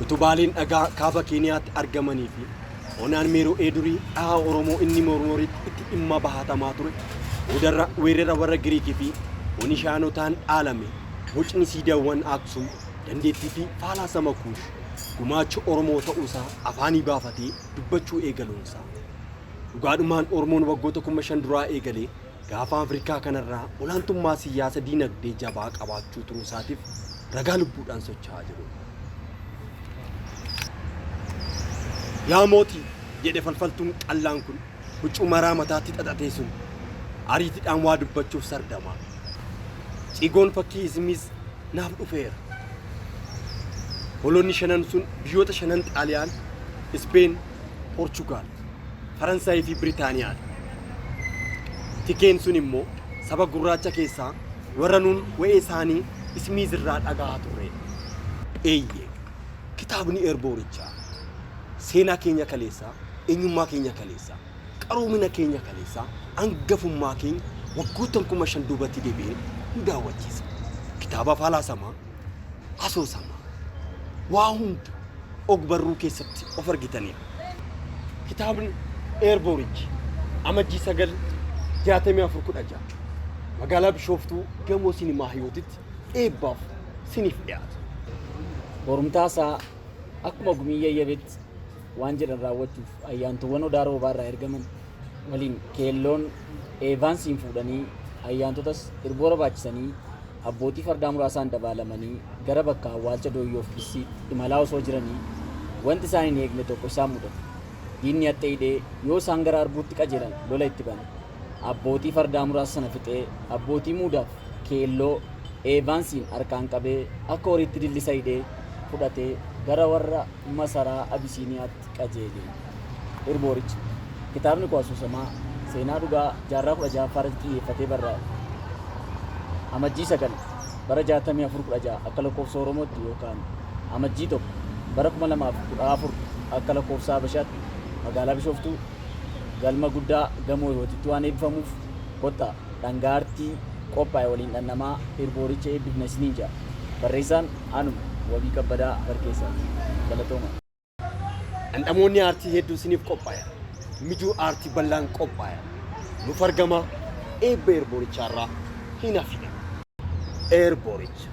Utubaaleen dhagaa kaaba Keeniyaatti argamanii fi onaan Meero'ee durii dhahaa Oromoo inni Mormoritti itti dhimma bahatamaa ture boodarra weerara warra Giriikii fi Fonishaanotaan dhaalame bocni siidaawwan Aksum dandeettii fi faalaasama Kuush gumaacha Oromoo ta'uusaa afaanii baafatee dubbachuu eegaluunsaa dhugaadhumaan Oromoon waggoota 5000 duraa eegalee gaafa Afrikaa kanarraa olaantummaa siyyaasa diinagdee jabaa qabaachuu turuusaatiif ragaa lubbuudhaan socho'aa jirudha. Yaa mootii! jedhe falfaltuun qallaan kun huccuu maraa mataatti xaxatee sun ariitidhaan waa dubbachuuf sardamaa. Ciigoon fakkii Ismiiz naaf dhufeera. Hoolonni shanan sun biyyoota shanan Xaaliyaan, Ispeen, Poorchugaal, Faransaayii fi Biritaaniyaadha. Tikeen sun immoo saba gurraacha keessaa warra nuun wa'ee isaanii Ismiiz irraa dhagahaa turreedha. Eeyyee, kitaabni Erboorichaa seenaa keenya kaleessaa, eenyummaa keenya kaleessaa, qaroomina keenya kaleessaa, angafummaa keenya waggoottan 5000 duubatti deebi'ee nu daawwachiisa. Kitaaba falaasamaa, asoosamaa, waa hunda og-barruu keessatti of argitaniidha. Kitaabni Eerboorichi Amajjii 9, 64 16 magaalaa Bishooftuu gamoo Sinimaa Hiyootitti eebbaaf siniif dhiyaata. Borumtaa isaa akkuma gumii yayyabetti waan jedhan raawwachuuf ayyaantuuwwan Odaa Roobaa irraa ergaman waliin keelloon Eevaansiin fuudhanii ayyaantotas irboora baachisanii abbootii fardaa muraasaan dabaalamanii gara bakka awwaalcha Dooyyoof Bissiitti imalaa osoo jiranii wanti isaan hin eegne tokko isaan mudate. Diinni haxxee hidhee yoo isaan gara Arbuutti qajeelan lola itti bane. Abbootii fardaa muraasa sana fixee abbootii muudaaf keelloo Eevaansiin harkaan qabee akka horiitti dillisa hidhee fudhatee gara warra masaraa Abisiiniyaatti qajeele. Irbooricha. Kitaabni koo asoosamaa seenaa dhugaa jaarraa 16ffaa irratti xiyyeeffatee barraa'e. Amajjii 9, bara 64 16 akka lakkoofsa Oromootti yookaan Amajjii 1, bara 2014 akka lakkoofsa Habashaatti magaalaa Bishooftuu galma guddaa gamoo Hiwootitti waan eebbifamuuf kottaa dhangaa artii qophaa'e waliin dhandhamaa Irbooricha eebbifna isiniin jedha. Barreessaan anuma, Wabii Kabbadaa Barkeessaati. Galatoomaa. Dhandhamoonni aartii hedduu siniif qophaaya. Mijuu aartii bal'aan qophaaya. Nuuf argamaa eebba Eerboorichaarraa hin hafina. Eerbooricha.